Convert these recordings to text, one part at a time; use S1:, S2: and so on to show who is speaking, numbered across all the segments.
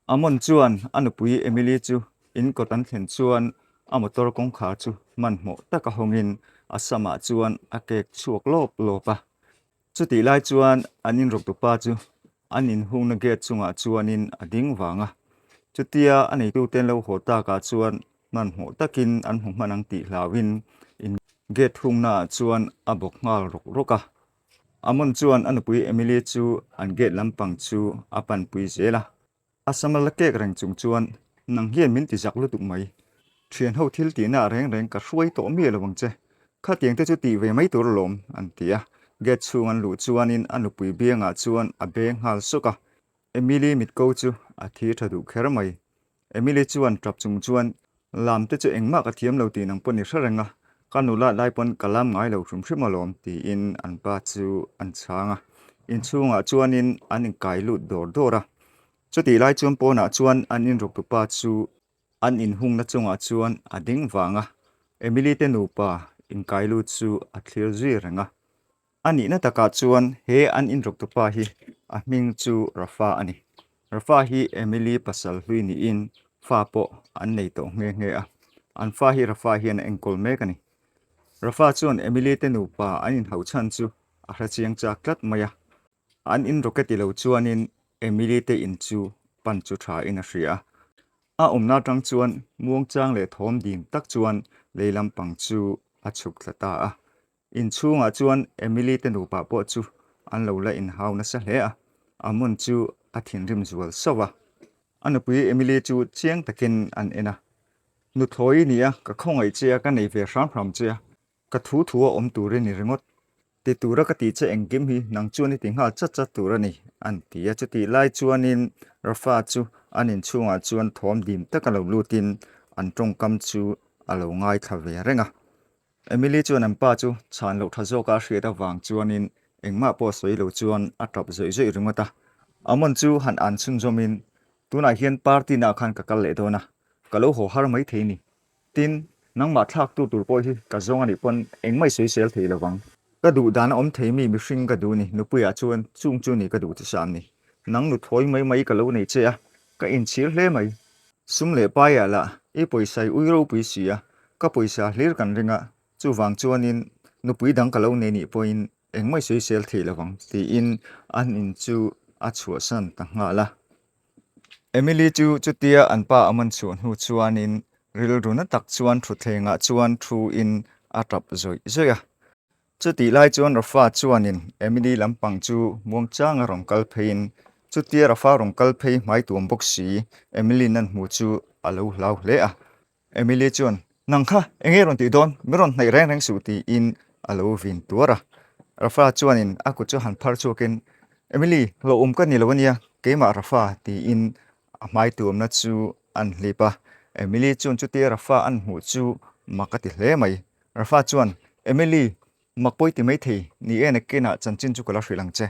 S1: Amon chuan a nupui Emily chu in kawt an thlen chuan a motor kawngkhar chu hmanhmawh taka hawngin a samah chuan a kek chhuak lawp lawp a. Chutih lai chuan an inrawktupa chu an inhungna gate chungah chuanin a ding vang a. Chutia a neitute an lo haw takah chuan hmanhmawh takin an hmu hman ang tih hlauhin in gate hungnaah chuan a bawk nghal rawk rawk a. Amon chuan a nupui Emily chu an gate lampang chu a panpui zel a. A sama la kek reng chung chuan, Nang hian min ti zak lutuk mai. Thian ho thil tihna ah reng reng ka hruai tawh miah lo ang che. Khatiang te chu tih ve mai tur alawm, an ti a. Gate chhung an luh chuanin a nupui biangah chuan a beng nghal sawk a. Emily mitko chu a thi tha duh kher mai. Emily chuan tap chung chuan, Lam te chu engmah ka thiam lo tih nang pawn i hre reng a, ka nulat lai pawn ka lam ngai lo hrim hrim alawm, tiin an pa chu an chhang a. Inchhungah chuanin an inkai lut dawr dawr a. Chutih lai chuan pawnah chuan an inruktupa chu an inhungna chungah chuan a ding vang a, Emily te nupa inkai lut chu a thlir zui reng a. A nihna takah chuan he an inruktupa hi a hming chu Rafa a ni. Rafa hi Emily pasal hlui niin fa pawh an nei tawh nghe nghe a, an fa hi Rafa hian a enkawl mek a ni. Rafa chuan Emily te nupa an inhauh chhan chu a hrechiang chak tlat mai a. An in rocket i lo chuanin Emily te in chu pan chu tha in a hria a. A awmna atang chuan muangchang leh thawm dim tak chuan lei lampang chu a chhuk thla ta a. Inchhungah chuan Emily te nupa pawh chu an lo la inhau nasa hle a, Amon chu a thinrim zual sauh a. A nupui Emily chu chiang takin an en a, Nuthlawi i ni a, ka khawngaih che a, ka nei ve hram hram che a, Ka thu thu a awm tur i ni ringawt. Ti tura ka tih che engkim hi nang chuan i ti nghal chat chat tur a ni, an ti a. Chutih lai chuanin Rafa chu an inchhungah chuan thawm dim taka lo lutin an tawngkam chu a lo ngaithla ve reng a. Emily chuan an pa chu chhan loh tha zawka a hriat avang chuanin engmah pawh sawi lo chuan a tap zawih zawih ringawt a. Amon chu han an chhunzawmin, Tunah hian party naah khan ka kal leh dawn a, ka lo haw har maithei ni. Tin, nangmah thlaktu tur pawh hi ka zawng a nih pawn engmah i sawisel thei lo vang. Ka duh dan a awm thei mi mihring ka duh ni, nupuiah chuan chung chu ni ka duh chisam ni. Nang nu thawi mai mai ka lo nei che a, ka inchhir hle mai. Sum leh paiah lah i pawisa i ui ropui si a, ka pawisa hlir kan ring a, chuvang chuanin nupui dang ka lo nei nih pawhin engmah i sawisel thei lo vang tiin an in chu a chhuahsan ta nghal a. Emily chu chutia an pa a man chhuah hnu chuanin rilru na tak chuan thutthlengah chuan thu-in a tap zawih zawih a. Chutih lai chuan Rafa chuanin Emily lampang chu muangchanga rawn kal pheiin chutia Rafa rawn kal phei hmai tuam bawk si Emily-in an hmu chu a lo hlau hle a. Emily chuan, Nang kha, eng nge rawn tih dawn? Min rawn hnaih reng reng suh tiin a lo vin tuar a. Rafa chuanin a kut chu han phar chhuakin, Emily, hlauhawm ka ni lo ania, keimah Rafa tiin a hmai tuamna chu an hlip a. Emily chuan chutia Rafa an hmuh chu mak a ti hle mai. Rafa chuan, Emily, Mak pawi ti mai thei, ni e nakinah chanchin chu ka la hrilh ang che.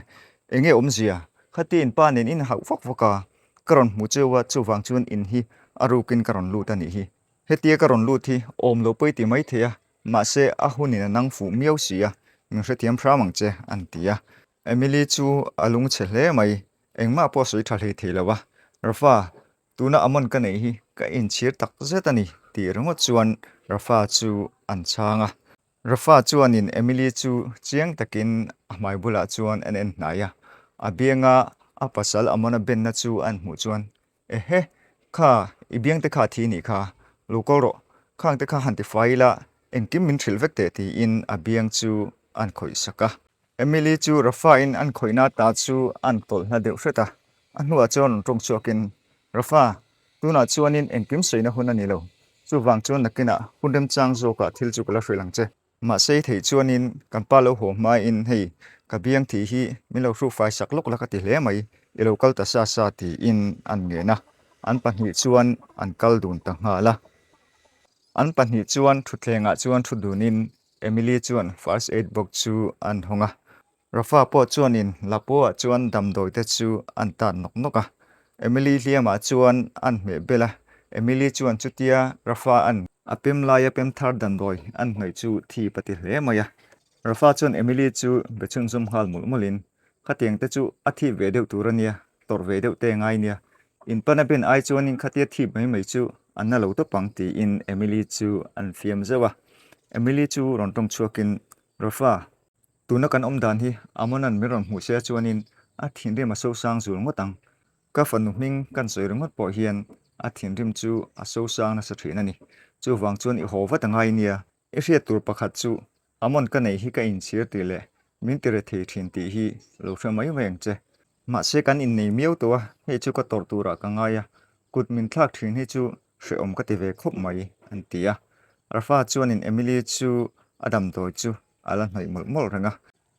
S1: Eng nge awmzia? Khati in pa nen in hauh vak vak a, ka rawn hmu cheu a, chuvang chuan in hi a rukin ka rawn lut a nih hi. Hetia ka rawn lut hi awm lo pawi ti mai thei a, mahse a hunin a nang fuh miau si a, min hrethiam hram ang che, an ti a. Emily chu a lungchhe hle mai, engmah pawh a sawi tha hlei thei lo a. Rafa, tuna Amon ka neih hi ka inchhir tak zet a ni, tih ringawt chuan Rafa chu an chhang a. Rafa chuanin Emily chu chiang takin a hmai bulah chuan an en hnai a, a bianga a pasal Amona benna chu an hmuh chuan, Ehe, kha i biangte kha a thi nih kha, lo kawl rawh, khangte kha han ti fai ila, engkim min hrilh vek teh tiin a biang chu an khawih sak a. Emily chu Rafa-in an khawihna ta chu an tawlh hla deuh hret a, a hnuah chuan rawn tawng chhuakin, Rafa, tunah chuanin engkim sawina hun a ni lo. Chuvang chuan nakinah hun remchang zawkah thil chu ka la hrilh ang che. Mahse i theih chuanin kan pa lo haw hmain hei ka biang thih hi min lo hrukfai sak lawk la ka ti hle mai, i lo kal ta sa sa tiin an ngen a. An pahnih chuan an kal dun ta nghal a. An pahnih chuan thutthlengah chuan thu dunin Emily chuan first aid box chu an hawng a. Rafa pawh chuanin Lapuaah chuan damdawi te chu an tat nawk nawk a. Emily hliamah chuan an hmeh bel a, Emily chuan chutia Rafa an. A pem laia pem thar damdawi an hnawih chu thip a ti hle mai a. Rafa chuan Emily chu be chhunzawm nghal mawlh mawlhin, Khatiang te chu a thip ve deuh tur a nia, tawrh ve deuh te ngai nia. In pana ben ai chuanin khatia thip mai mai chu a na lo tawp ang tiin Emily chu an fiam zeuh a. Emily chu rawn tawng chhuakin, Rafa, tuna kan awm dan hi Amona'n min rawn hmuh sia chuanin a thinrim a sosang zul ngawt ang. Ka fanu hming kan sawi ringawt pawh hian a thinrim chu a sosang nasa thin a ni. Chuvang chuan i haw vat a ngai nia. I hriat tur pakhat chu Amon ka neih hi ka inchhir tih leh min ti rethei thin tih hi lo hre mai mai ang che. Mahse kan innei miau tawh a, hei chu ka tawrh turah ka ngai a, kut min thlak thin hi chu hrehawm ka ti ve khawp mai, an ti a. Rafa chuanin Emily chu a damdawi chu a la hnawih mawlh mawlh reng a.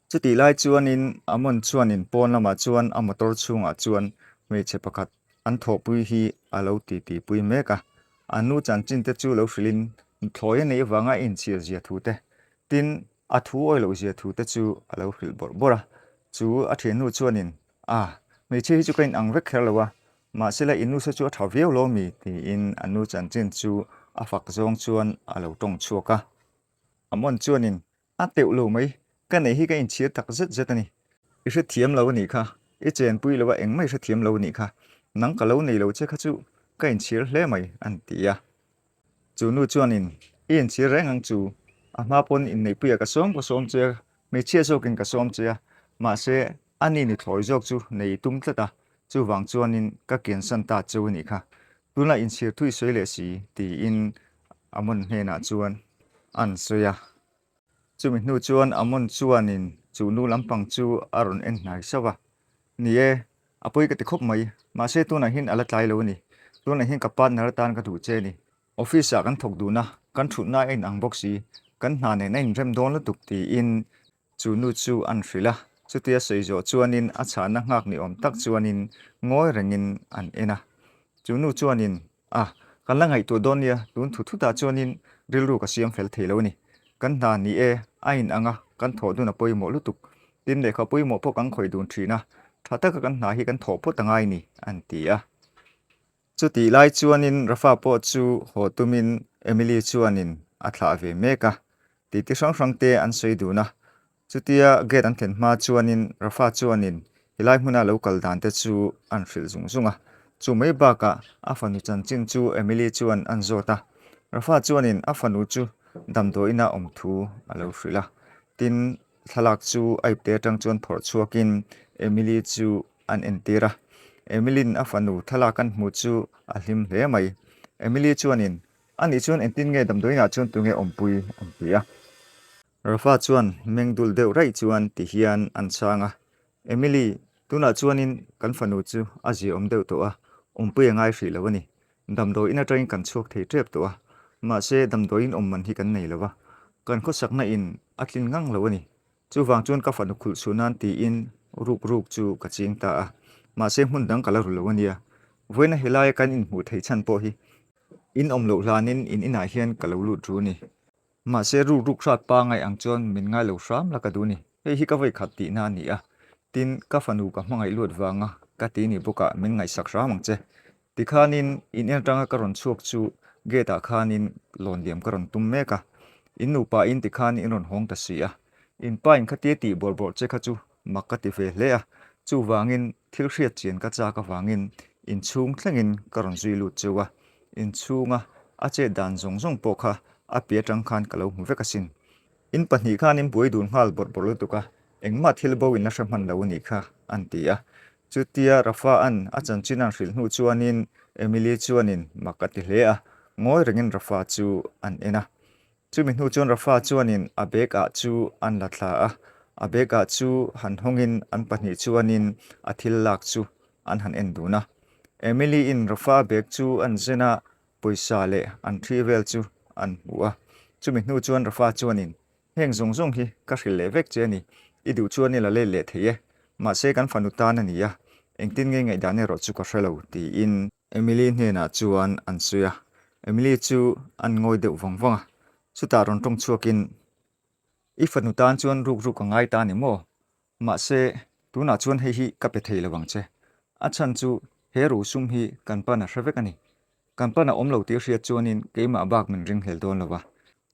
S1: Chutih lai chuanin Amon chuanin pawn lamah chuan a motor chhungah chuan hmeichhe pakhat an thawhpui hi a lo titi pui mek a. A nu chanchin te chu lo hrilhin thlawi a neih avanga a inchhir zia thu te, tin a thu awi loh zia thu te chu a lo hrilh bawrh bawrh a. Chu a thiannu chuanin, A, hmeichhia hi chu ka inang vek kher lo a, mahsela i nu se chu a tha viau lo mi? tiin a nu chanchin chu a fak zawng chuan a lo tawng chhuak a. Amon chuanin, A teuh lo mai, ka neih hi ka inchhir tak zet zet a ni. I hrethiam lo a nih kha, i chenpui lo a engmah i hrethiam lo a nih kha, nang ka lo nei lo che kha chu ka inchhir hle mai an ti a. Chu nu chuanin, I inchhir reng ang chu, a hma pawn inneihpuiah ka sawm ka sawm che a, hmeichhia zawkin ka sawm che a, mahse a ni ni thlawi zawk chu nei i tum tlat a, chuvang chuanin ka kiansan ta cheu a nih kha, tunah inchhir thui sawi leh si tiin Amon hnenah chuan an sawi a. Chumi hnu chuan Amon chuanin chu nu lampang chu a rawn en hnai sauh a. Ni e, a pawi ka ti khawp mai. Mahse tunah hian a la tlai lo a ni. Tunah hian ka partner atan ka duh che a ni. Office ah kan thawk dun a, kan thutna a inang bawk si. Kan hna nen a inrem dawn lutuk tiin Chu nu chu an hrilh a, chutia sawi zawh chuanin a chhahna nghak ni awm tak chuanin ngawi rengin an en a. Chu nu chuanin, A, kan la ngaihtuah dawn nia, tun thu thutah chuanin rilru ka siam fel thei lo a ni. Kan hna ni e, a in ang a, kan thawh dun a pawimawh lutuk. Tin, lehkha pawimawh pawh kan khawih dun thin a, tha taka kan hna hi kan thawh phawt a ngai ni, an ti a. Chutih lai chuanin Rafa pawh chu haw tumin Emily chuanin a thlah ve mek a, titi hrang hrang te an sawi dun a. Chutia gate an thlen hma chuanin Rafa chuanin helai hmuna lo kal dan te chu an hrilh zung zung a. Chu mai bakah a fanu chanchin chu Emily chuan an zawt a. Rafa chuanin a fanu chu damdawiina awm thu a lo hrilh a. Tin, thlalak chu a ipte atang chuan phawrh chhuakin Emily chu an entir a. Emily-in a fanu thlalak an hmuh chu a hlim hle mai. Emily chuanin, Anih chuan engtin nge damdawiinah chuan tunge awmpui? an ti a. Rafa chuan meng dul deuh raih chuan ti hian an chhang a, Emily, tunah chuanin kan fanu chu a ziaawm deuh tawh a, awmpui a ngai hrih lo a ni. Damdawiin atangin kan chhuak thei tep tawh a, mahse damdawiin awm man hi kan nei lo va, kan khawsakna in a tlin ngang lo a ni. Chuvang chuan ka fanu khulh chhuh nan tiin ruk ruk chu ka ching ta a, mahse hmun dang ka la ru lo a nia. Vawiina helaia kan inhmuh theih chhan pawh hi in awm loh hlanin in inah hian ka lo lut ru a ni. Mahse ruk ruk hrat pangai ang chuan min ngai lo hram la ka duh a ni. Hei hi ka vawi khat tihna a ni a, tin ka fanu ka hmangaih luat vanga ka ti ni bawkah min ngaihsak hram ang che. Tikhanin in en atanga ka rawn chhuak chu gate ah khanin lawn liam ka rawn tum mek a, in nupa in tikhan in rawn hawng ta si a, in pa in khatia tih bawrh bawrh che kha chu mak ka ti ve hle a, chuvangin thil hriat chian ka chak avangin in chhung thlengin ka rawn zui lut cheu a, in chhunga a chet dan zawng zawng pawh kha a pi atang khan ka lo hmu vek asin. In pahnih khan in buai dun nghal bawrh bawrh lutuk a, engmah thil bo in la hre hman lo a nih kha, an ti a. Chutia Rafa-a'n a chanchin an hrilh hnu chuanin Emily chuanin mak a ti hle a, ngawi rengin Rafa chu an en a. Chumi hnu chuan Rafa chuanin a bag ah chu an la thla a, a bag ah chu han hawngin an pahnih chuanin a thil lak chu an han en dun a. Emily-in Rafa bag chu an zen a, pawisa leh an thi vel chu an hmu a. Chumi hnu chuan Rafa chuanin Heng zawng zawng hi ka hrilh leh vek che a ni. I duh chuan i la let leh thei e. Mahse kan fanu tan a ni a, engtin nge ngaihdan erawh chu ka hre lo, tiin. Emily hnenah chuan an sawi a. Emily chu an ngawi deuh vang vang a. Chutah rawn tawng chhuakin, I fanu tan chuan ruk ruk a ngai ta ni maw? Mahse tunah chuan hei hi ka pe thei lo ang che. A chhan chu he ru sum hi kan pan a hre vek a ni. Kan pan a awm lo tih hriat chuanin keimah bak min ringhlel dawn lo va.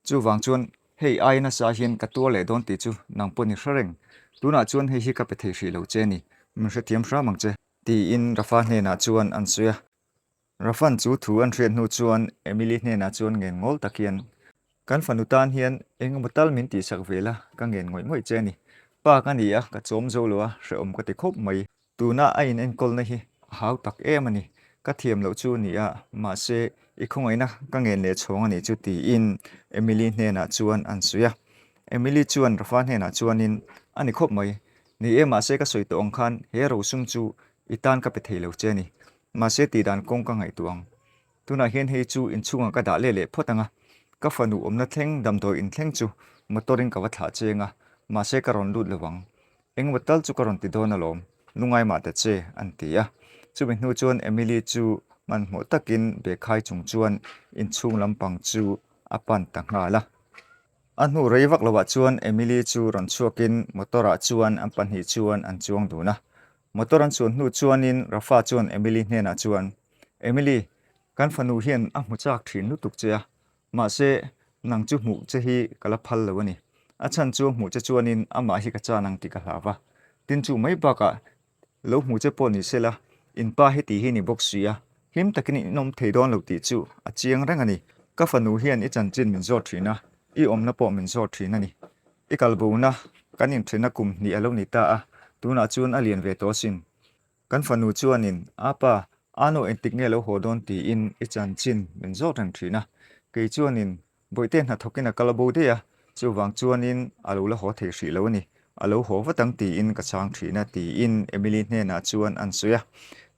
S1: Chuvang chuan hei ai nasa hian ka tuar leh dawn tih chu nang pawh ni hre reng. Tunah chuan hei hi ka pe thei hrih lo che ni, min hrethiam hram ang che. Tiin Rafa hnenah chuan an sawi a. Rafan chu thu an hriat hnu chuan Emily hnenah chuan ngen ngawl tak hian, Kan fanu tan hian eng emaw tal min tihsak ve la, ka ngen ngawih ngawih che a ni. Pa ka ni a, ka chawm zo lo a, hrehawm ka ti khawp mai. Tuna a in enkawlna hi a hau tak em a ni. Ka thiam loh chu ni a, mahse i khawngaihna ka ngen leh chhawng a nih chu tiin Emily hnenah chuan an sawi a. Emily chuan Rafa hnenah chuanin, A ni khawp mai. Ni e, mahse ka sawi tawh ang khan he rosum chu i tan ka pe thei lo che a ni. Mahse tihdan kawng ka ngaihtuah ang. Tunah hian hei chu inchhungah ka dah leh leh phawt ang a, ka fanu awmna thleng damdawi inthleng chu motor in ka va thlah cheng a, mahse ka rawn lut lo ang. Engemaw tal chu ka rawn ti dawn alawm, lungai mah ta che, an ti a. Chumi hnu chuan Emily chu hmanhmawh takin bekhai chung chuan inchhung lampang chu a pan ta nghal a. A hnu rei vak lovah chuan Emily chu rawn chhuakin motor ah chuan an pahnih chuan an chuang dun a. Motor an chuan hnu chuanin Rafa chuan Emily hnenah chuan, Emily, kan fanu hian a hmu chak thin lutuk che a, mahse nang chu hmuh che hi ka la phal lo a ni. A chhan chu a hmuh che chuanin amah hi ka chan ang tih ka hlau va. Tin chu mai bakah lo hmu che pawh ni sela, in pa heti hi ni bawk si a, hlim takin in awm thei dawn lo tih chu a chiang reng a ni. Ka fanu hian i chanchin min zawt thin a, i awmna pawh min zawt thin a ni. I kalbona kan inthenna kum hnih a lo ni ta a, tunah chuan a lian ve tawh asin. Kan fanu chuanin, A pa, Anu engtik nge lo haw dawn tiin i chanchin min zawt reng thin a. Kei chuanin, Bawihte hnathawkin a kal a bo daih a, chuvang chuanin a lo la haw thei hrih lo a ni. A lo haw vat ang tiin ka chhang thin a tiin Emily hnenah chuan an sawi a.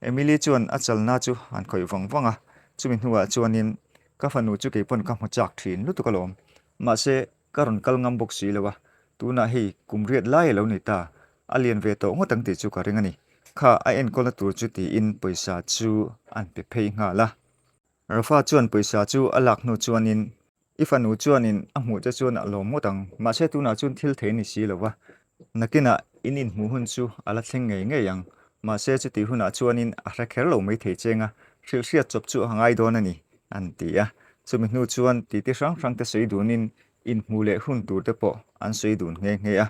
S1: Emily chuan a chalna chu han khawih vang vang a, chumi hnuah chuanin, Ka fanu chu keipawn ka hmu chak thin lutuk alawm. Mahse, Ka rawn kal ngam bawk si lo a, tunah hei kum riat lai a lo ni ta, a lian ve tawh ngawt ang tih chu ka ring a ni. Kha a enkawlna tur chu tiin pawisa chu an pe phei nghal a. Rafa chuan pawisa chu a lak hnu chuanin, I fanu chuanin a hmuh che chuan a lawm ngawt ang, mahse tunah chuan thil thei a ni si lo va, nakinah in inhmuh hun chu a la thleng ngei ngei ang, mahse chutih hunah chuanin a hre kher lo mai thei cheng a, hrilhhriat chawp chu a ngai dawn a ni. an ti a. Chumi hnu chuan titi hrang hrang te sawi dunin inhmuh leh hun tur te pawh an sawi dun nghe nghe a.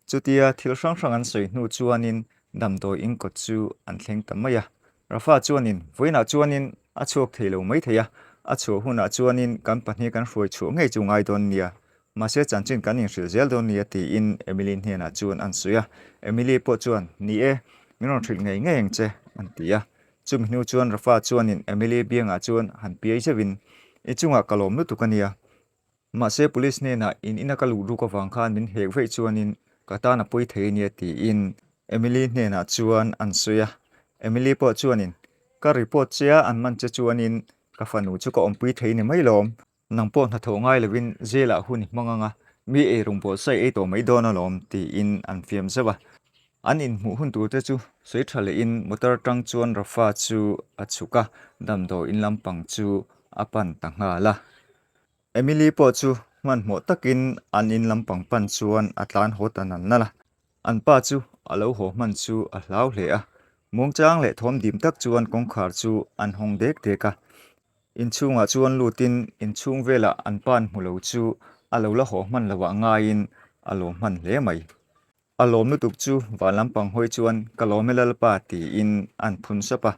S1: Chutia thil hrang hrang an sawi hnu chuanin damdawi in kawt chu an thleng ta mai a. Rafa chuanin vawiinah chuanin a chhuak thei lo mai thei a, a chhuah hunah chuanin kan pahnih kan hruai chhuah ngei chu ngai dawn nia. Mahse chanchin kan inhrilh zel dawn nia tiin Emily hnenah chuan an sawi a. Emily pawh chuan, Ni e, min rawn hrilh ngei ngei ang che, an ti a. Chumi hnu chuan Rafa chuanin Emily biangah chuan han piai zeuhin, I chungah ka lawm lutuk a nia. Mahse police hnenah in ina ka luh ruk avang khan min hek veih chuanin ka tan a pawi thei a nia tiin Emily hnenah chuan an sawi a. Emily pawh chuanin, Ka report che a, an man che chuanin ka fanu chu ka awmpui thei ni mai lawm. Nang pawh hnathawh ngai lovin jail-ah hun i hmang ang a, mi ei rawng pawh sawi ei tawh mai dawn alawm tiin an fiam zauh a. An inhmuh hun turte chu sawi tha lehin motor atang chuan Rafa chu a chhuk a, damdawiin lampang chu a pan ta nghal a. Emily pawh chu hmanhmawh takin an in lampang pan chuan a tlan haw ta nal nal a. An pa chu a lo haw hman chu a hlau hle a, muangchang leh thawm dim tak chuan kawngkhar chu an hawng dek dek a. Inchhungah chuan lutin inchhung velah an pan hmu lo chu a lo la haw hman loh ah ngaiin a lawm hman hle mai. A lawm lutuk chu van lampang hawi chuan ka lawm e Lalpa tiin an phun sap a.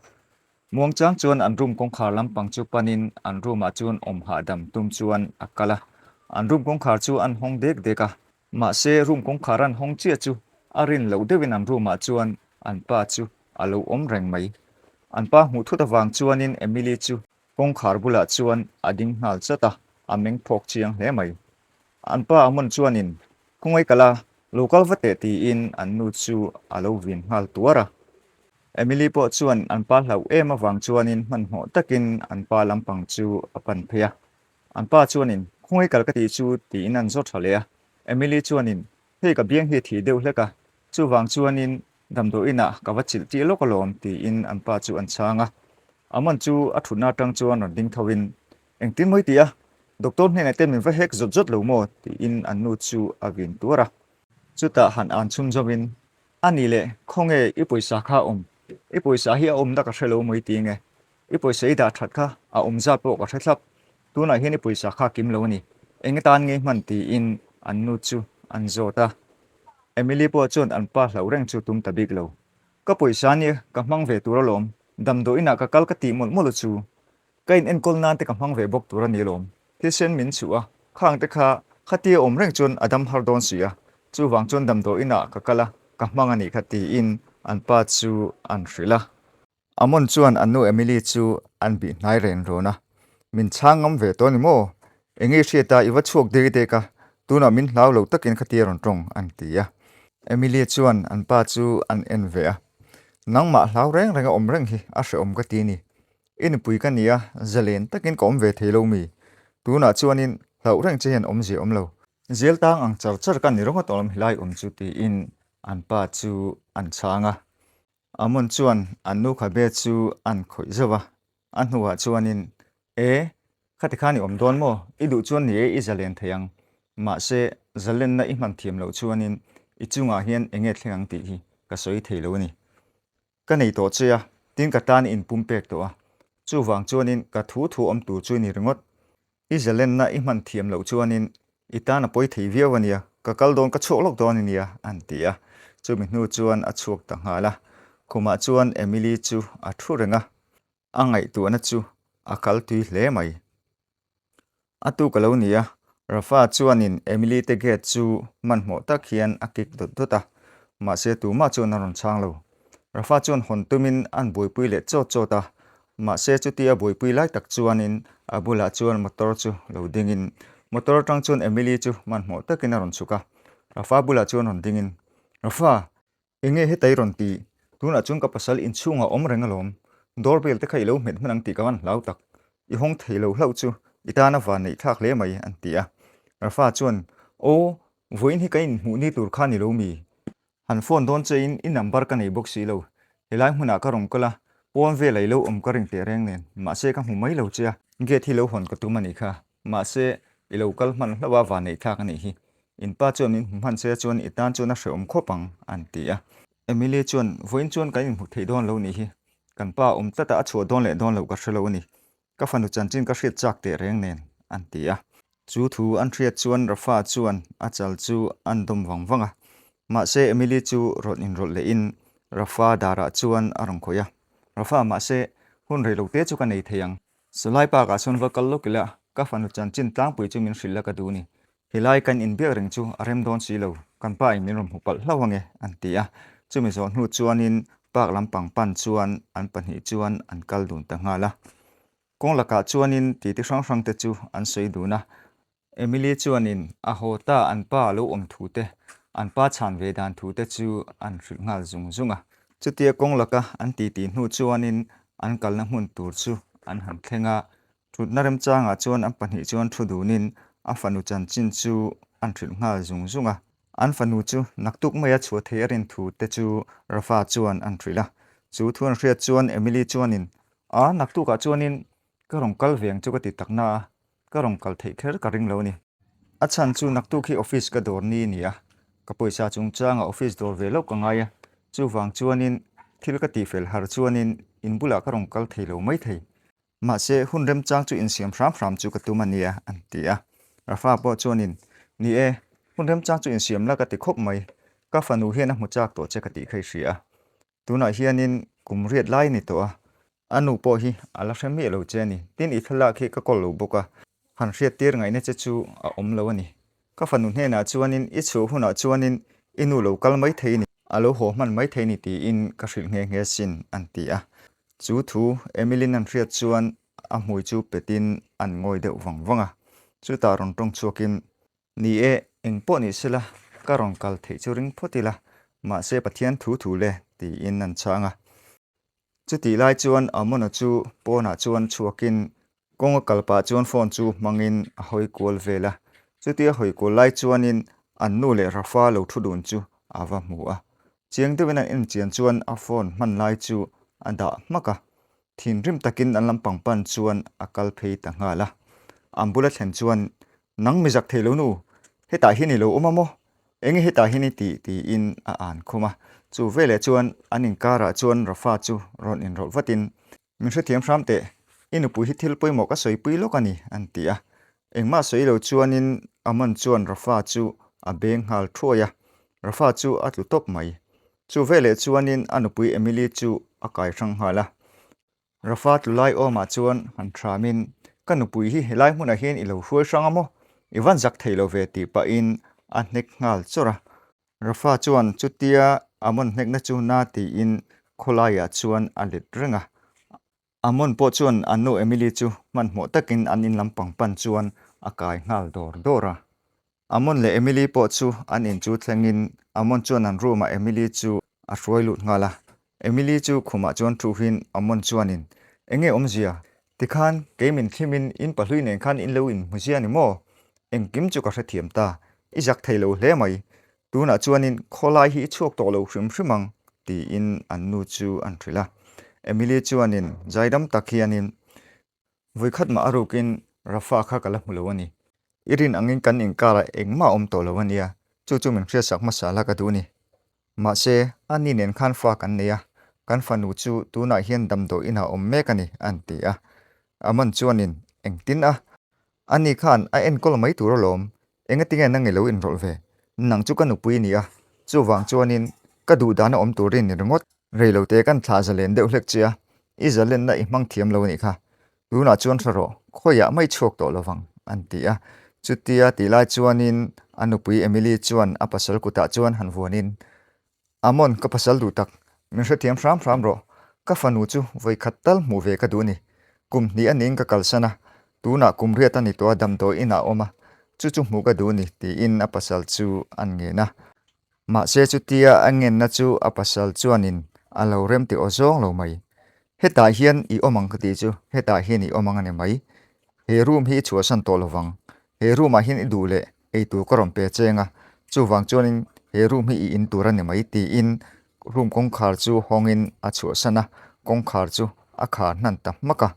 S1: Muangchang chuan an room kawngkhar lampang chu panin an room ah chuan awm hahdam tum chuan a kal a. An room kawngkhar chu an hawng dek dek a. Mahse room kawngkhar an hawng chiah chu a rin loh deuhin an room ah chuan an pa chu a lo awm reng mai. An pa hmuh thut avang chuanin Emily chu kawngkhar bulah chuan a ding nghal chat a, a meng phawk chiang hle mai. An pa Amon chuanin, Khawngaih kala, lo kal va teh tiin an nu chu a lo vin nghal tuar a. Emily pawh chuan an pa hlauh em avang chuanin hmanhmawh takin an pa lampang chu a pan phei a. An pa chuanin, Khawngaih kal ka tih chu tiin an zawt tha leh a. Emily chuanin, Hei ka biang hi a thih deuh hlek a, chuvang chuanin damdawiinah ka va chilh tih lawk alawm tiin an pa chu an chhang a. Amon chu a thutna atang chuan rawn ding tho in, Engtin mawi ti a? Doctor hnenah te min va hek zawt zawt lo maw? tiin an nu chu a vin tuar a. Chutah han an chhun zawm in, A nih leh, khawnge i pawisa kha a awm? I pawisa hi a awmna ka hre lo mawi ti nge? I pawisa i dah that kha a awm zat pawh ka hre thlap. Tunah hian i pawisa kha kim lo a ni. Eng atan ngei hman tiin an nu chu an zawt a. Emily pawh chuan an pa hlauh reng chu tum ta bik lo. Ka pawisa nia ka hmang ve tur alawm. Damdawiinah ka kal ka tih mawlh mawlh chu. Ka in enkawl nan te ka hmang ve bawk tur a ni alawm. Thisen min chhuh a, khang te kha khatia awm reng chuan a dam har dawn si a, chuvang chuan damdawi inah ka kal a, ka hmang a nih kha tiin an pa chu an hrilh a. Amon chuan an nu Emily chu an bih hnai ren rawn a, Min chhang ngam ve tawh a ni maw? Enge i hriat a, i va chhuak dek dek a, tunah min hlau lo takin khatia rawn tawng an ti a. Emily chuan an pa chu an en ve a, Nangmah hlau reng reng a awm reng hi a hrehawm ka ti a ni. I nupui ka ni a, zalen takin ka awm ve thei lo mi? Tunah chuanin hlauh reng che hian awmzia awm lo. Zel tang ang char char ka ni ringawt awm helai awm chu tiin an pa chu an chhang a. Amon chuan an nu khabe chu an khawih zauh a, a hnuah chuanin, E, khati khan i awm dawn maw? I duh chuan ni e i zalen thei ang. Mahse, zalenna i hman thiam loh chuanin i chungah hian enge thleng ang tih hi ka sawi thei lo a ni. Ka nei tawh che a, tin ka tan i inpum pek tawh a. Chuvang chuanin ka thu thu awm tur chu i ni ringawt. I zalenna i hman thiam loh chuanin i tan a pawi thei viau a nia, ka kal dawn ka chhuak lawk dawn a nia, an ti a. Chumi hnu chuan a chhuak ta nghal a. Khumah chuan Emily chu a thu reng a, a ngaihtuahna chu a kal tui hle mai. A tuk a lo ni a, Rafa chuanin Emily te gate chu hmanhmawh tak hian a kick dawt dawt a, mahse tumah chuan a rawn chhang lo. Rafa chuan hawn tumin an buaipui leh chawt chawt a, mahse chutia buaipui lai tak chuanin a bulah chuan motor chu lo dingin motor atang chuan Emily chu hmanhmawh takin a rawn chhuk a, Rafa bulah chuan rawn dingin, Rafa, Enge heta i rawn ti? Tunah chuan ka pasal inchhungah awm reng alawm. Door bell te kha i lo hmet hman ang tih ka van hlau tak. I hawng thei lo hlauh chu i tan a van neih thlak hle mai, an ti a. Rafa chuan, Aw, vawiin hi ka inhmuh ni tur kha ni lo mi? Han phone dawn che in i number ka nei bawk si lo. Helai hmunah ka rawn kal a, pawn vel a i lo awm ka ring teh reng nen, mahse ka hmu mai lo che a. Gate hi lo hawn ka tum a nih kha. Mahse, i lo kal hman hlauh a van neih thlak a nih hi. In pa chuan min hmu hman che chuan i tan chuan a hrehawm khawp ang, an ti a. Emily chuan, Vawiin chuan kan inhmu thei dawn lo nih hi. Kan pa awm tlat a, a chhuah dawn leh dawn loh ka hre lo a ni. Ka fanu chanchin ka hriat chak teh reng nen, an ti a. Chu thu an hriat chuan Rafa chuan a chal chu an dawm vang vang a. Mahse, Emily chu rawn inrawlh lehin Rafa darah chuan a rawn khawih a. Rafa, mahse, hun reilote chu ka nei thei ang. Salai Park-ah chuan va kal lawk ila, ka fanu chanchin tlangpui chu min hrilh la ka duh ni. Helai kan inbiak reng chu a rem dawn si lo, kan pa in min rawn hmu palh hlauh ange, an ti a. Chumi zawh hnu chuanin park lampang pan chuan an pahnih chuan an kal dun ta nghal a. Kawng lakah chuanin titi hrang hrang te chu an sawi dun a. Emily chuanin a haw ta an pa a lo awm thu te, an pa chhan ve dan thu te chu an hrilh nghal zung zung a. Chutia kawng laka an titi hnu chuanin an kalna hmun tur chu an han thleng a, thutna remchangah chuan an pahnih chuan thu dunin a fanu chanchin chu an hrilh nghal zung zung a. An fanu chu naktuk maia chhuah thei a rin thu te chu Rafa chuan an hrilh a. Chu thu an hriat chuan Emily chuanin, A, naktukah chuanin ka rawn kal ve ang chu ka ti tak na a, Ka rawn kal theih kher ka ring lo a ni. A chhan chu naktuk hi office ka dawr ni a ni a, ka pawisa chungchangah office dawr ve lawk ka ngai a, chuvang chuanin thil ka tihfel har chuanin in bulah ka rawn kal thei lo mai thei. Mahse, hun remchang chu insiam hram hram chu ka tum a nia, an ti a. Rafa pawh chuanin, Ni e, hun remchang chu insiam la ka ti khawp mai, ka fanu hian a hmu chak tawh che ka tih kha i hria a. Tunah hianin kum riat lai a ni tawh a, a nu pawh hi a la hre miah lo che a ni. Tin, i thlalak hi ka kawl lo bawk a, han hriat tir ngaihna che chu a awm lo a ni. Ka fanu hnenah chuanin i chhuah hunah chuanin i nu lo kal mai thei ni, a lo haw hman mai thei ni tiin ka hrilh nghe nghe sin, an ti a. Chu thu Emilyn an hriat chuan a hmui chu petin an ngawi deuh vang vang a. Chutah rawn tawng chhuakin Ni e, eng pawh ni sela, ka rawn kal theih chu ring phawt ila, mahse Pathian thu thu le, tiin an chhang a. Chutih lai chuan Amona chu pawnah chuan chhuakin kawng a kal pah chuan phone chu hmangin a hawi kual vel a. Chutia hawi kual lai chuanin an nu leh Rafa lo thu dun chu a va hmu a. Chiang deuhin an enchian chuan a phone hman lai chu a dah hmak a. Thinrim takin an lampang pan chuan a kal phei ta nghal a. An bula thlen chuan, Nang mi zak thei lo nu, hetah hian i lo awm a maw? Enge hetah hian i tih? tiin a an khum a. Chu veleh chuan an inkarah chuan Rafa chu rawn inrawlh vatin, Min hrethiam hram teh, i nupui hi thil pawimawh ka sawipui lawk a ni, an ti a. Engmah sawi lo chuanin Amon chuan Rafa chu a beng nghal thuai a, Rafa chu a tlu tawp mai. Chu veleh chuanin a nupui Emily chu a kai hrang nghal a. Rafa tlu lai awmah chuan han hramin, Ka nupui hi helai hmunah hian i lo hruai hrang a maw? I van zak thei lo ve tih pahin a hnek nghal chawrh a. Rafa chuan chutia Amon hnekna chu na tiin khawlaiah chuan a let reng a. Amon pawh chuan a nu Emily chu hmanhmawh takin an in lampang pan chuan a kai nghal dawr dawr a. Amon leh Emily pawh chu an in chu thlengin Amon chuan an room ah Emily chu a hruai lut nghal a. Emily chu khumah chuan thuhin Amon chuanin, Enge awmzia? Tikhan kei min thlimin in pahlui nen khan in lo inhmu zia ni maw? Engkim chu ka hrethiam ta. I zak thei lo hle mai. Tunah chuanin khawlai hi i chhuak tawh lo hrim hrim ang, tiin an nu chu an hrilh a. Emily chuanin zaidam tak hianin, Vawikhat mah a rukin Rafa kha ka la hmu lo a ni. I rin angin kan inkarah engmah a awm tawh lo a nia, chu chu min hriatsak hmasa la ka duh a ni. Mahse, a ni nen khan fa kan nei a, kan fanu chu tunah hian damdawi inah a awm mek a ni, an ti a. Aman chuanin, Engtin a? A ni khan a enkawl mai tur alawm, engatinge nang i lo inrawlh ve? Nang chu ka nupui i ni a, chuvang chuanin ka duhdan a awm turin ni ringawt. Reilote kan thlah zalen deuh hlek che a, i zalenna i hmang thiam lo a nih kha. Tunah chuan hre rawh, khawiah mai chhuak tawh lovang, an ti a. Chutia tih lai chuanin a nupui Emily chuan a pasal kutah chuan han vuanin, Amon, ka pasal duh tak, min hrethiam hram hram rawh. Ka fanu chu vawi khat tal hmuh ve ka duh a ni. Kum hnih a niin ka kalsan a, tunah kum riat a ni tawh a damdawi inah a awm a, chu chu hmuh ka duh a ni, tiin a pasal chu an ngen a. Mahse chutia a ngenna chu a pasal chuanin a lo rem tih aw zawng lo mai. Hetah hian i awm ang ka tih chu hetah hian i awm ang a ni mai. He room hi i chhuahsan tawh lo vang. He room ah hian i duh leh eitur ka rawn pe cheng a, chuvang chuanin he room hi i in tur a ni mai tiin room kawngkhar chu hawngin a chhuahsan a, kawngkhar chu a khar hnan ta hmak a.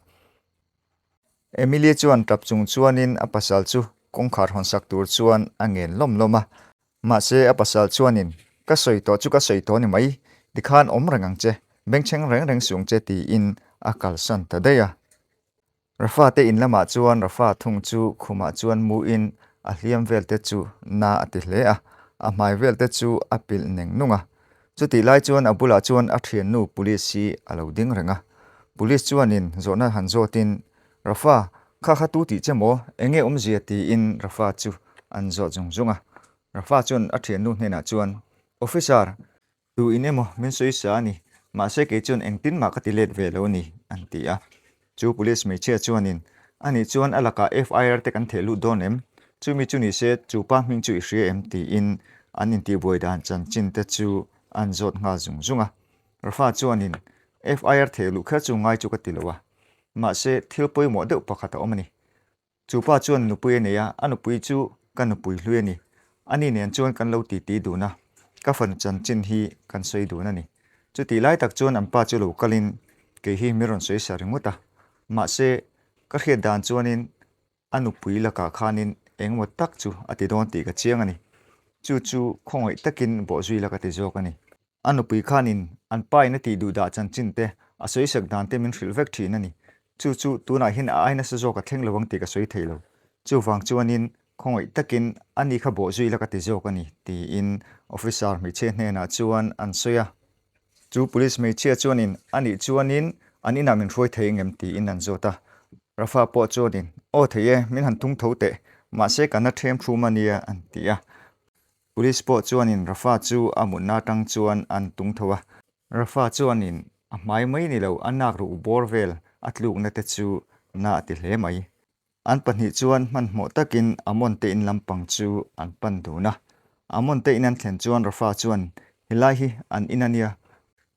S1: Emily chuan tap chung chuanin a pasal chu kawngkhar hawnsak tur chuan a ngen lawm lawm a. Mahse a pasal chuanin, Ka sawi tawh chu ka sawi tawh ni mai, tikhan awm reng ang che, bengchheng reng reng suh ang che tiin a kalsan ta daih a. Rafa te in lamah chuan Rafa thung chu khumah chuan muin a hliam vel te chu na a ti hle a, a hmai vel te chu a pilh neng nung a. Chutih lai chuan a bulah chuan a thiannu police hi a lo ding reng a. Police chuanin zawhna han zawtin, Rafa, kha kha tu tih che maw? Enge awmzia? tiin Rafa chu an zawt zung zung a. Rafa chuan a thiannu hnenah chuan, Officer, tu in emaw min sawi sa a ni, mahse kei chuan engtin mah ka ti let ve lo a ni, an ti a. Chu police hmeichhia chuanin, Anih chuan a lakah FIR te kan theh lut dawn em? Chumi chu ni se, chu pa hming chu i hria em? tiin an intihbuai dan chanchin te chu an zawt nghal zung zung a. Rafa chuanin, FIR theh luh kher chu ngai chu ka ti lo a. Mahse, thil pawimawh deuh pakhat a awm a ni. Chu pa chuan nupui a nei a, a nupui chu ka nupui hlui a ni. Ani nen chuan kan lo titi dun a, ka fanu chanchin hi kan sawi dun a ni. Chutih lai tak chuan an pa chu lo kalin kei hi min rawn sawi sa ringawt a. Mahse, ka hriat dan chuanin a nupui lakah khanin engemaw tak chu a ti dawn tih ka chiang a ni. Chu chu khawngaih takin bawhzui la ka ti zawk a ni. A nupui khanin an pa in a tih duh dah chanchin te, a sawisak dan te min hrilh vek thin a ni. Chu chu tunah hian a ai nasa zawk a thleng lo ang tih ka sawi thei lo. Chuvang chuanin khawngaih takin a ni kha bawhzui la ka ti zawk a ni, tiin officer hmeichhia hnenah chuan an sawi a. Chu police hmeichhia chuanin a nih chuanin an inah min hruai thei engem tiin an zawt a. Rafa pawh chuanin, Aw thei e, min han tung tho teh, mahse ka na ṭhem hrum a nia, an ti a. Police pawh chuanin Rafa chu a mutna atang chuan an tung tho a. Rafa chuanin a hmai mai ni lo, a nak ruh bawr vel a tlukna te chu na a ti hle mai. An pahnih chuan hmanhmawh takin Amon te in lampang chu an pan dun a. Amon te in an thlen chuan Rafa chuan, Helai hi an in a nia,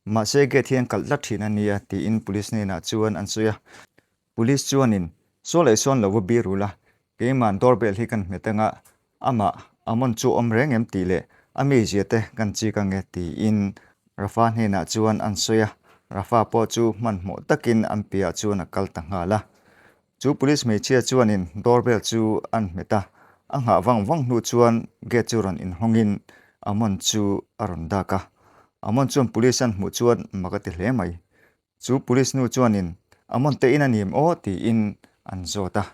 S1: mahse gate hi an kalh tlat thin a nia, tiin police hnenah chuan an sawi a. Police chuanin, Saw leh sawn lo va bir ula, keima'n doorbell hi kan hmet anga, amah Amon chu awm reng em tih leh a mizia te kan chik ange tiin Rafa hnenah chuan an sawi a, Rafa pawh chu hmanhmawh takin an piahah chuan a kal ta nghal a. Chu police hmeichhia chuanin doorbell chu an hmet a, a nghah vang vang hnu chuan gate chu rawn inhawngin Amon chu a rawn dak a. Amon chuan police an hmuh chuan mak a ti hle mai. Chu police nu chuanin, Amon te in a ni em aw? tiin an zawt a.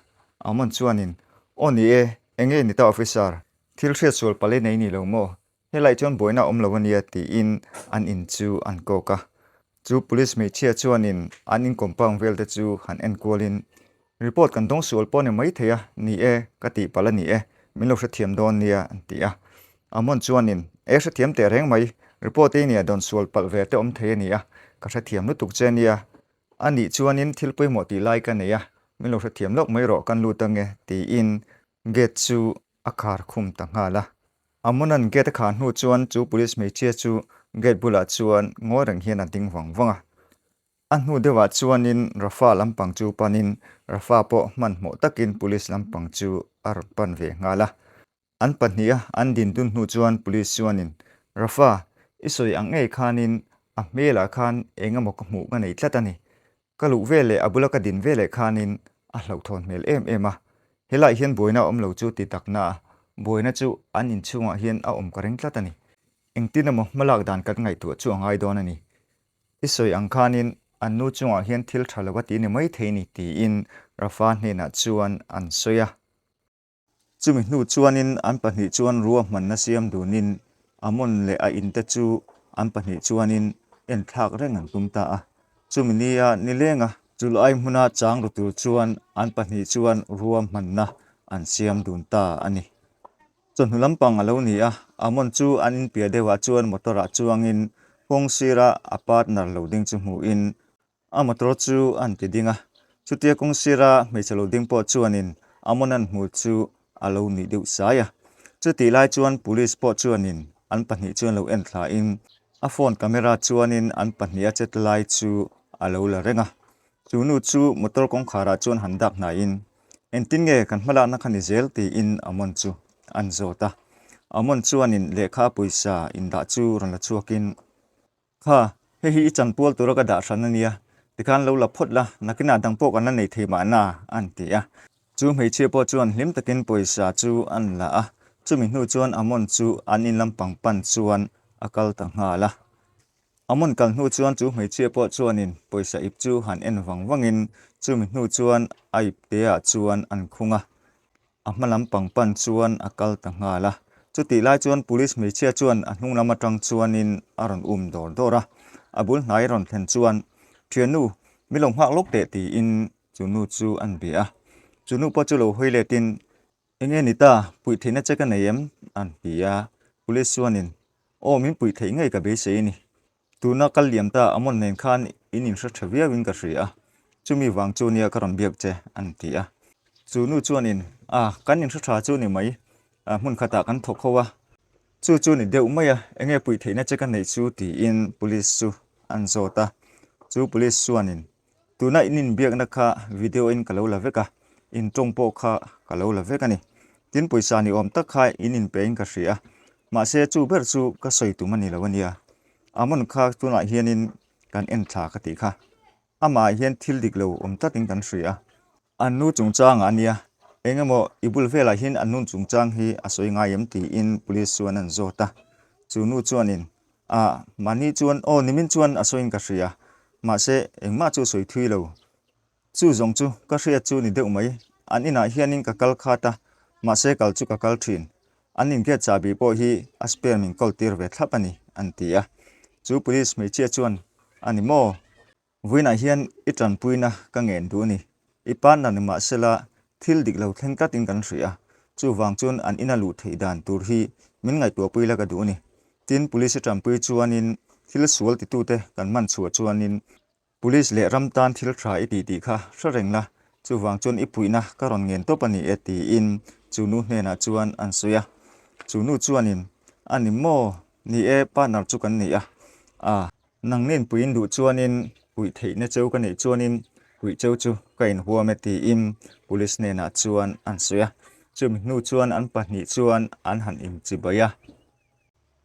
S1: Amon chuanin, Aw ni e, eng nge ni ta officer? Thil hriat sual palh i nei ni lo maw? Helai chuan buaina a awm lo a nia tiin an in chu an kawk a. Chu police hmeichhia chuanin an in compound vel te chu han en kualin, Report kan dawng sual pawh a ni maithei a, ni e, ka tih palh a ni e, min lo hrethiam dawn nia an ti a. Amon chuanin, E hrethiam teh reng mai, report ei nia dawn sual palh ve te awm thei a ni a, ka hrethiam lutuk che nia. A nih chuanin thil pawimawh tih lai ka nei a, min lo hrethiam lawk mai rawh kan lut ange tiin gate chu a khar khum ta nghal a. Amonan gate a khar hnu chuan chu police hmeichhia chu gate bulah chuan ngawi reng hian a ding vang vang a. A hnu deuhah chuanin Rafa lampang chu panin Rafa pawh hmanhmawh takin police lampang chu a rawn pan ve nghal a. An pahniha an din dun hnu chuan police chuanin, Rafa, i sawi ang ngei khanin a hmelah khan eng emaw ka hmuh ka nei tlat a ni. Ka luh veleh a bula ka din veleh khanin a hlauhthawn hmel em em a. Helaiah hian buaina a awm lo chu ti takna a, buaina chu an inchhungah hian a awm ka ring tlat a ni. Engtin emaw hmalak dan kan ngaihtuah chu a ngai dawn a ni. I sawi ang khanin an nu chungah hian thil tha lo a ti ni maithei ni tiin Rafa hnenah chuan an sawi a. Chumi hnu chuanin an pahnih chuan ruahmanna siam dunin Amon leh a inte chu an pahnih chuanin enthlak reng an tum ta a. Chumi nia nilenga chulai hmuna chang ru tur chuan an pahnih chuan ruahmanna an siam dun ta a ni. Chawhnu lampang a lo ni a, Amon chu an inpiah deuhah chuan motor-ah chuangin kawng sira a partner lo ding chu hmuhin A motor chu an ti ding a, chutia kawng sira hmeichhe lo ding pawh chuanin Amon an hmu chu a lo nih deuh sai a. Chutih lai chuan police pawh chuanin an pahnih chuan lo en thlain a phone camera chuanin an pahnih a chet lai chu a lo la reng a. Chu nu chu motor kawngkharah chuan han dak hnaiin, Engtin nge kan hmalakna kha ni zel? tiin Amon chu an zawt a. Amon chuanin lehkha pawisa indah chu rawn la chhuakin, Kha, hei hi i chanpual tura ka dah hran a nia, tikhan lo la phawt la, nakinah dang pawh kan la nei thei mahna, an ti a. Chu hmeichhia pawh chuan hlim takin pawisa chu an la a, chumi hnu chuan Amon chu an in lampang pan chuan a kal ta nghal a. Amon kal hnu chuan chu hmeichhia pawh chuanin pawisa ip chu han en vang vangin chumi hnu chuan a ipteah chuan an khung a. A hma lam pang pan chuan a kal ta nghal a. Chutih lai chuan police hmeichhia chuan a hnung lam atang chuanin a rawn um dawr dawr a. A bul hnai rawn thlen chuan, Thiannu, mi lo nghak lawk teh tiin chu nu chu an bia a. Chu nu pawh chu lo hawi letin, Enge ni ta, puih theihna che ka nei em? an ti a. Police chuanin, Aw, min puih theih ngei ka beisei a ni. Tuna kal liam ta Amon nen khan in inhre tha viauin ka hria a, chumi vang chu nia ka rawn biak che, an ti a. Chu nu chuanin, A, kan inhre tha chu ni mai, hmun khatah kan thawk ho a, chu chu ni deuh mai a, enge puih theihna che ka neih chu tiin police chu an zawt a. Chu police chuanin, Tuna in inbiakna kha video in ka lo la vek a, in tawng pawh kha ka lo la vek a ni. Tin pawisa ni awm tak kha in inpe in ka hria a, mahse chu ber chu ka sawi tum a ni lo a nia. Amon kha tunah hianin kan en thla ka tih kha. Amah hian thil dik lo awm tlatin kan hria a. An nu chungchangah a nia, eng emaw i bul velah hian an nu chungchang hi a sawi ngai em tiin police chuan an zawt a. Chu nu chuanin, Ah, mahni chuan, aw nimin chuan a sawiin ka hria, mahse engmah chu sawi thui lo. Chu zawng chu ka hriat chu ni deuh mai, an inah hianin ka kal khat a, mahse kal chu ka kal thin. An in gate chahbi pawh hi a spare min kawl tir ve thlap a ni, an ti a. Chu police hmeichhia chuan, A ni maw? Vawiinah hian i tanpuina ka ngen duh a ni. I partner ni mahsela thil dik lo thleng tlatin kan hria a, chuvang chuan an ina luh theih dan tur hi min ngaihtuahpui la ka duh a ni. Tin, police i tanpui chuanin thil sual titute kan man chhuah chuanin police leh ram tan thil tha i tih tih kha hre reng la, chuvang chuan i puihna ka rawn ngen tawp a ni e tiin chu nu hnenah chuan an sawi a. Chu nu chuanin, A ni maw? Ni e, partner chu kan ni a. A. Nangnin puiin duh chuanin puih theihna cheu ka neih chuanin puih cheu chu ka inhuam e tiin police hnenah chuan an sawi a. Chumi hnu chuan an pahnih chuan an han inchibai a.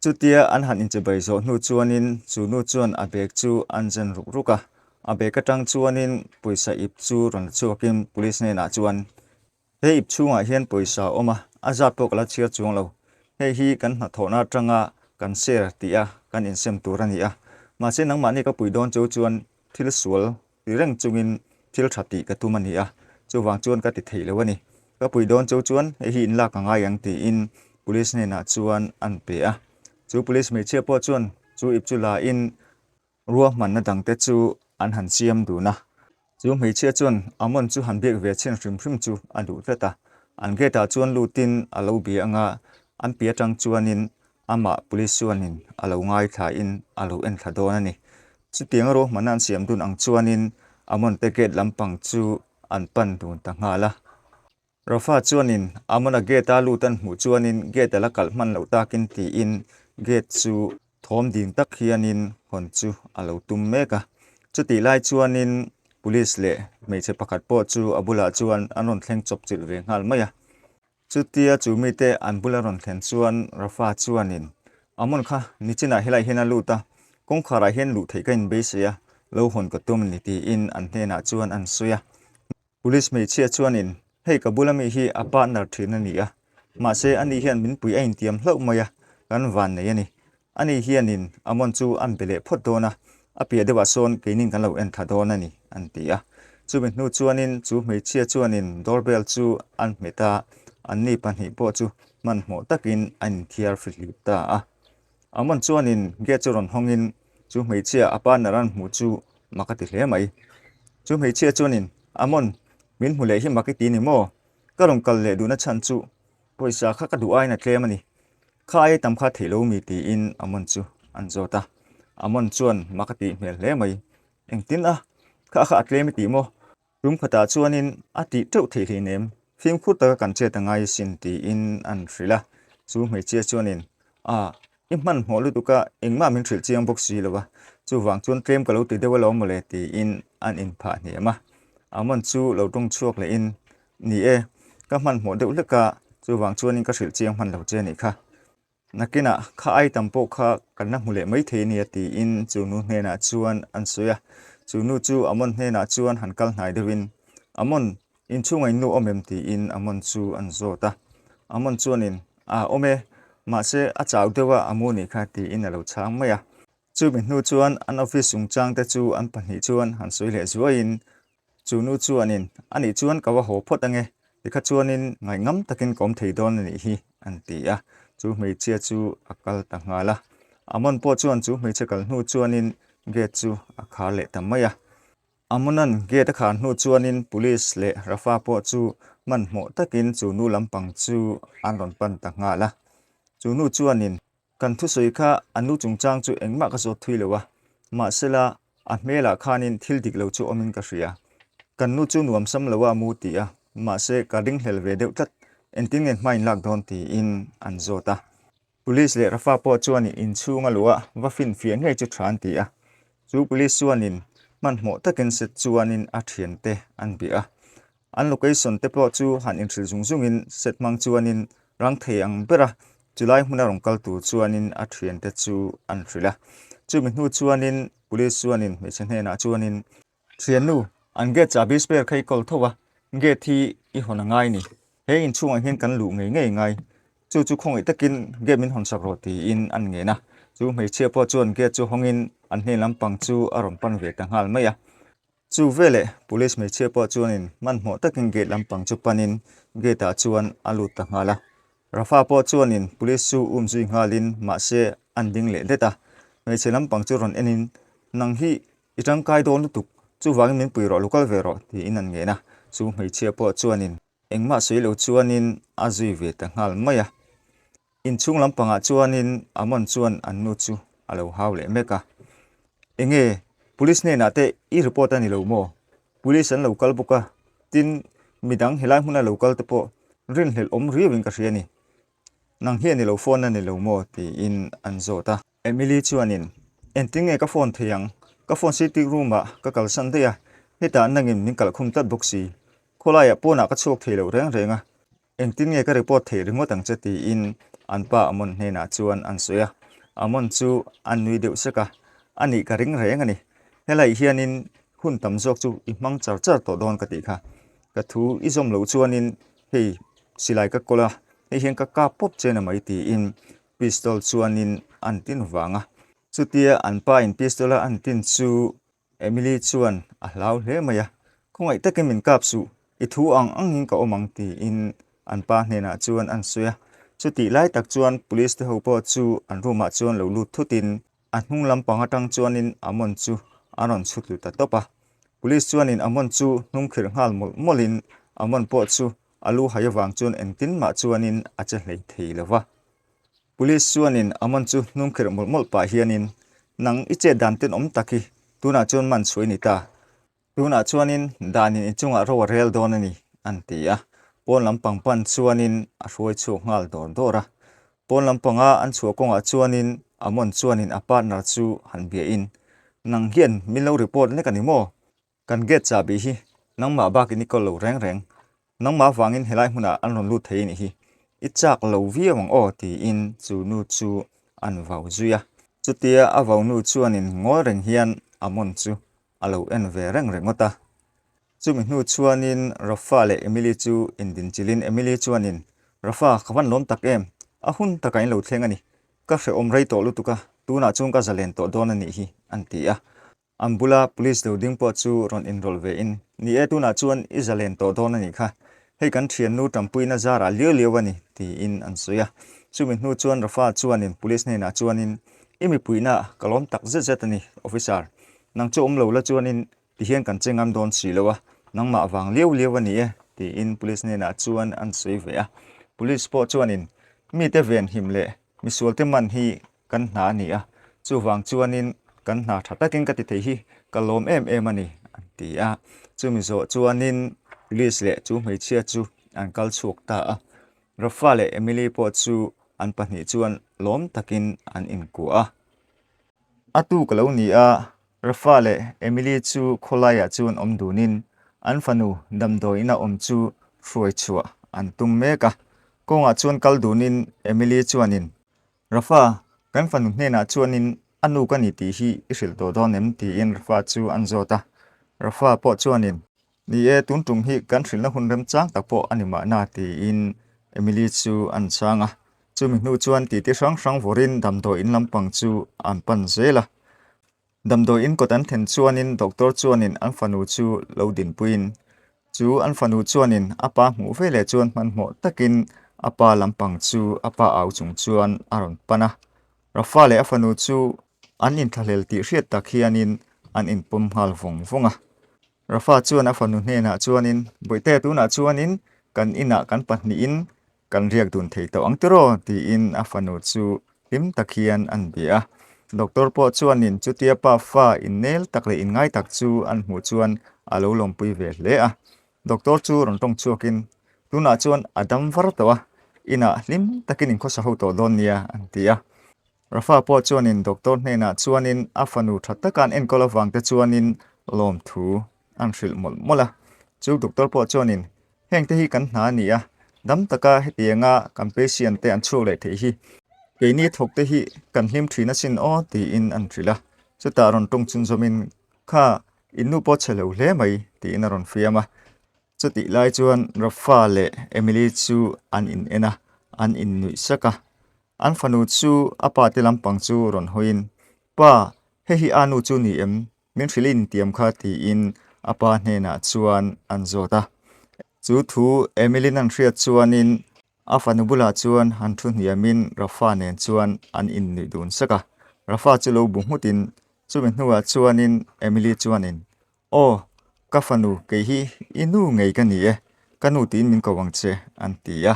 S1: Chutia an han inchibai zawh hnu chuanin chu nu chuan a bag chu an zen ruk ruk a. A bag atang chuanin pawisa ip chu rawn la chhuakin police hnenah chuan He ip chhungah hian pawisa a awm a, a zat pawh ka la chhiar chuang lo. Hei hi kan hnathawhna atanga kan share tih a kan insem tur a ni a. Mahse nangmahni ka puih dawn chu chuan thil sual ti reng chungin thil tha tih ka tum a ni a, chuvang chuan ka ti theih lo a ni. Ka puih dawn chu chuan hei hi in lak a ngai ang tiin police hnenah chuan an pe a. Chu police hmeichhia pawh chuan chu ip chu la in. Ruahmanna dangte chu an han siam dun a. Chu hmeichhia chuan Amon chu han biak ve chhin hrim hrim chu a duh tlat a. An gate ah chuan lutin a lo bia anga an pi atang chuanin amah police chuanin a lo ngaithla in a lo enthla dawn a ni. Chutiang ruahmanna an siam dun ang chuanin Amon te gate lampang chu an pan dun ta nghal a. Rafa chuanin Amona gate a lut an hmuh chuanin gate a la kalh hman loh takin tiin gate chu thawm ding tak hianin hawn chu a lo tum mek a. Chutih lai chuanin police leh hmeichhe pakhat pawh chu a bulah chuan an rawn thleng chawp chilh ve nghal mai a. Chutia chu mite an bula rawn thlen chuan Rafa chuanin Amon kha nichinah helaiah hian a lut a, kawngkharah hian luh theih ka inbeisei a, lo hawn ka tum a ni tiin an hnenah chuan an sawi a. Police hmeichhia chuanin, Hei ka bula mi hi a partner thin a ni a, mahse ani hian min pui a intiam hlauh mai a, kan van nei a ni. Ani hianin Amon chu an be leh phawt dawn a, a piah deuhah sawn keinin kan lo en thla dawn a ni, an ti a. Chumi hnu chuanin chu hmeichhia chuanin doorbell chu an hmet a, anni pahnih pawh chu hmanhmawh takin an inthiar fihlim ta a. Amon chuanin gate chu rawn hawngin chu hmeichhia a partner an hmuh chu mak a ti hle mai. Chu hmeichhia chuanin, Amon, min hmu leh hi mak i ti ni maw? Ka rawn kal leh duhna chhan chu pawisa kha ka duh aiin a tlem a ni. Kha aia tam kha theih lo mi tiin Amon chu an zawt a. Amon chuan mak a tih hmel hle mai. Engtin a? Kha kha a tlem i ti maw? Tum khatah chuanin a tih teuh theih hleinem, fimkhur taka kan chet a ngai asin tiin an hrilh a. Chu hmeichhia chuanin, A, i hmanhmawh lutuk a, engmah min hrilh chiang bawk si lo a, chuvang chuan tlem ka lo ti deuh alawm mawle tiin an inphah hniam a. Amon chu lo tawng chhuak lehin, Ni e, ka hmanhmawh deuh hlek a, chuvang chuanin ka hrilh chiang hman lo che a nih kha. Nakinah kha ai tam pawh kha kan la hmu leh mai thei ania tiin chu nu hnenah chuan an sawi a. Chu nu chu Amon hnenah chuan han kal hnai deuhin, Amon, inchhungah in nu awm em? tiin Amon chu an zawt a. Amon chuanin, A awm e, mahse a chau deuh a, a mu nih kha tiin a lo chhang mai a. Chumi hnu chuan an office chungchang te chu an pahnih chuan han sawi leh zuaiin Chu nu chuanin, A nih chuan ka va haw phawt ange, tikha chuanin ngaihngam takin ka awm thei dawn a nih hi, an ti a. Chu hmeichhia chu a kal ta nghal a. Amon pawh chuan chu hmeichhe kal hnu chuanin gate chu a khar leh ta mai a. Amonan gate a khar hnu chuanin police leh Rafa pawh chu hmanhmawh takin chu nu lampang chu an rawn pan ta nghal a. Chu nu chuanin Kan thusawi kha a nu chungchang chu engmah ka zawt thui lo a, mahsela a hmelah khanin thil dik lo chu awmin ka hria. Kan nu chu nuam sam lo a mu ti a, mahse ka ringhlel ve deuh tlat, engtin nge hma in lak dawn tiin an zawt a. Police leh Rafa pawh chuanin inchhung a luh a, va finfiah ngei chu tha an ti a. Chu police chuanin hmanhmawh takin set chuanin a thiante an bih a. An location te pawh chu han inhrilh zung zungin set hmang chuanin rang thei ang bera chulai hmuna rawn kal tur chuanin a thiante chu an hrilh a. Chumi hnu chuanin police chuanin hmeichhe hnenah chuanin, Thiannu, an gate chahbi spare kha i kawl tho a, gate hi i hawn a ngai ni. He inchhungah hian kan luh ngei ngei ngai. Chu chu khawngaih takin gate min hawn sak rawh tiin an ngen a. Chu hmeichhia pawh chuan gate chu hawngin an hnen lampang chu a rawn pan ve ta nghal mai a. Chu veleh police hmeichhia pawh chuanin hmanhmawh takin gate lampang chu panin gate ah chuan a lut ta nghal a. Rafa pawh chuanin police chu um zui nghalin mahse an ding leh det a. Hmeichhe lampang chu rawn enin, Nang hi i tangkai dawn lutuk, chuvangin min pui rawh lo kal ve rawh tiin an ngen a. Chu hmeichhia pawh chuanin engmah sawi lo chuanin a zui ve ta nghal mai a. Inchhung lampangah chuanin Amon chuan an nu chu a lo hau leh mek a. Enge, police hnenah te i report a ni lo maw? Police an lo kal bawk a, tin, midang helai hmuna lo kal te pawh rinhlelh awm riauin ka hria a ni. Nang hian i lo phone a ni lo maw? tiin an zawt a. Emily chuanin, Engtin nge ka phone thei ang? Ka phone sitting room-ah ka kalsan daih a, hetah nangin min kalhkhum tlat bawk si. Khawlaiah pawnah ka chhuak thei lo reng reng a, engtin nge ka report theih ringawt ang che tiin an pa Amon hnenah chuan an sawi a. Amon chu a nui deuh sek a, A nih ka ring reng a ni. Helaiah hianin hun tam zawk chu i hmang char char tawh dawn ka tih kha. Ka thu i zawm loh chuanin hei silai ka kawl a, hei hian ka kap pawp che na mai tiin pistol chuanin an tin vang a. Chutia an pa in pistol a an tin chu Emily chuan a hlau hle mai a, Khawngaih takin min kap suh, i thu ang angin ka awm ang tiin an pa hnenah chuan an sawi a. Chutih lai tak chuan police te ho pawh chu an room ah chuan lo lut thutin. A hnung lampang atang chuanin Amon chu a rawn chhu tlu ta tawp a. Police chuanin Amon chu hnung khirh nghal mawlh mawlhin Amon pawh chu a lu hai avang chuan engtin mah chuanin a che hlei thei lo va. Police chuanin Amon chu hnung khirh mawlh mawlh pah hianin, Nang i chet dan tenawm tak hi tunah chuan man chhuah i ni ta. Tunah chuanin danin i chungah ro a rel dawn a ni, an ti a. Pawn lampang pan chuanin a hruai chhuak nghal dawr dawr a. Pawn lampanga an chhuah kawngah chuanin Amon chuanin a partner chu han biahin, Nang hian min lo report lek a ni maw? Kan gate chahbi hi nangmah bakin i kawl lo reng reng. Nangmah vangin helai hmunah an rawn lut thei a nih hi. I chak lo viau ang aw tiin chu nu chu an vau zui a. Chutia a vau nu chuanin ngawi reng hian Amon chu a lo en ve reng ringawt a. Chumi hnu chuanin Rafa leh Emily chu indinchilhin Emily chuanin, Rafa, ka van lawm tak em? A hun takah in lo thleng a ni. Ka hrehawm rei tawh lutuk a, tunah chuan ka zalen tawh dawn a nih hi, an ti a. An bula police lo ding pawh chu rawn inrawlh ve in, Ni e, tunah chuan i zalen tawh dawn a nih kha. Hei kan thiannu tanpuina zarah liau liau a ni, tiin an sawi a. Chumi hnu chuan Rafa chuanin police hnenah chuanin, I mipuina ka lawm tak zet zet a ni, officer. Nang chu awm lo la chuanin tihian kan che ngam dawn si lo a, nangmah vang liau liau a ni e, tiin police hnenah chuan an sawi ve a. Police pawh chuanin, Mite venhim leh misualte man hi kan hna a ni a, chuvang chuanin kan hna tha takin ka ti thei hi ka lawm em em a ni, an ti a. Chumi zawh chuanin Liz leh chu hmeichhia chu an kal chhuak ta a. Rafa leh Emily pawh chu an pahnih chuan lawm takin an inkuah a. A tu ka lo ni a, Rafa leh Emily chu khawlaiah chuan awm dunin an fanu damdawiin a awm chu hruai chhuah an tum mek a. Kawngah chuan kal dunin Emily chuanin, Rafa, kan fanu hnenah chuanin a nu ka ni tih hi i hrilh tawh dawn em? tiin Rafa chu an zawt a. Rafa pawh chuanin, Ni e, tun tum hi kan hrilhna hun remchang tak pawh a ni mahna, tiin Emily chu an chhang a. Chumi hnu chuan titi hrang hrang vawrin damdawi in lampang chu an pan zel a. Damdawi in kawt an thlen chuanin doctor chuanin an fanu chu lo dinpuiin, chu an fanu chuanin a pa hmuh veleh chuan hmanhmawh takin a pa lampang chu a pa au chung chuan a rawn pan a. Rafa leh a fanu chu an inthlahlel tih hriat tak hianin an inpawm nghal vawng vawng a. Rafa chuan a fanu hnenah chuanin, Bawihte tunah chuanin kan inah kan pahnihin kan riak dun thei tawh ang tiraw? tiin a fanu chu hlim tak hian an bia a. Doctor pawh chuanin chutia pa fa innel tak leh inngai tak chu an hmuh chuan a lo lawmpui ve hle a. Doctor chu rawn tawng chhuakin, Tunah chuan a dam var tawh a, inah hlim takin inkhawsa ho tawh dawn nia, an ti a. Rafa pawh chuanin doctor hnenah chuanin a fanu tha taka an enkawl avang te chuanin lawmthu an hrilh mawlh mawlh a. Chu doctor pawh chuanin, Heng te hi kan hna a ni a, dam taka hetianga kan patient te an chhuak leh theih hi keini thawk te hi kan hlim thin asin aw tiin an hrilh a. Chutah rawn tawng chhunzawmin, Kha, in nu pawh chhe lo hle mai tiin a rawn fiam a. Chutih lai chuan Rafa leh Emily chu an in en a, an innuih sak a. An fanu chu a pa te lampang chu rawn hawiin, Pa, hei hi a nu chu ni em? Min hrilh in tiam kha tiin a pa hnenah chuan an zawt a. Chu thu Emilyn an hriat chuanin a fanu bulah chuan han thu hniamin Rafa nen chuan an innuih dun sak a. Rafa chu lo bu nghutin chumi hnuah chuanin Emily chuanin Aw, ka fanu, kei hi i nu ngei ka ni e, ka nu tiin min ko ang che, an ti a.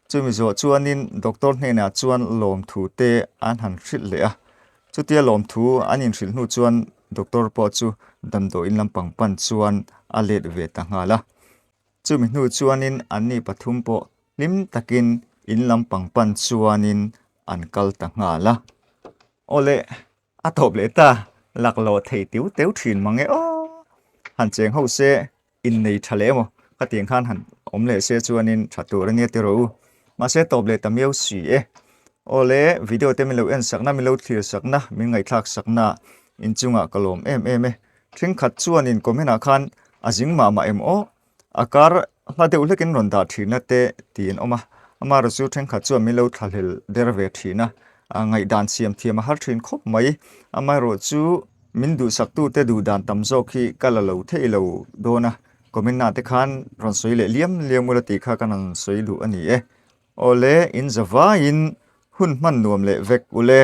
S1: Chumi zawh chuanin doctor hnenah chuan lawmthu te an han hrilh leh a. Chutia lawmthu an inhrilh hnu chuan doctor pawh chu damdawiin lampang pan chuan a let ve ta nghal a. Chumi hnu chuanin anni pathum pawh hlim takin in lampang pan chuanin an kal ta nghal a. Awle, A tawp leh ta, laklawh thei tiu teu thin mang e aw. Han cheng ho se, innei tha leh emaw ka tiang khan han awm leh se chuanin tha tur a nia ti rawh u. Mahse tawp leh ta miau si e. Awle, video te min lo en sakna, min lo thlir sakna, min ngaihthlak sakna inchungah ka lawm em em e. Thenkhat chuanin comment ah khan a zing mah mah em aw. A kar hla deuh hlekin rawn dah thina te tih an awm a, amaherawh chu thenkhat chuan min lo thlahlel der ve thin a, ngaihdan siam thiam a har thin khawp mai. Amaherawh chu min duhsaktute duhdan tam zawk hi ka la lo theih lo dawn a, comment ah te khan rawn sawi leh liam liam ula tih kha ka rawn sawi duh a ni e. Awle, in zavaiin hun hman nuam leh vek ule.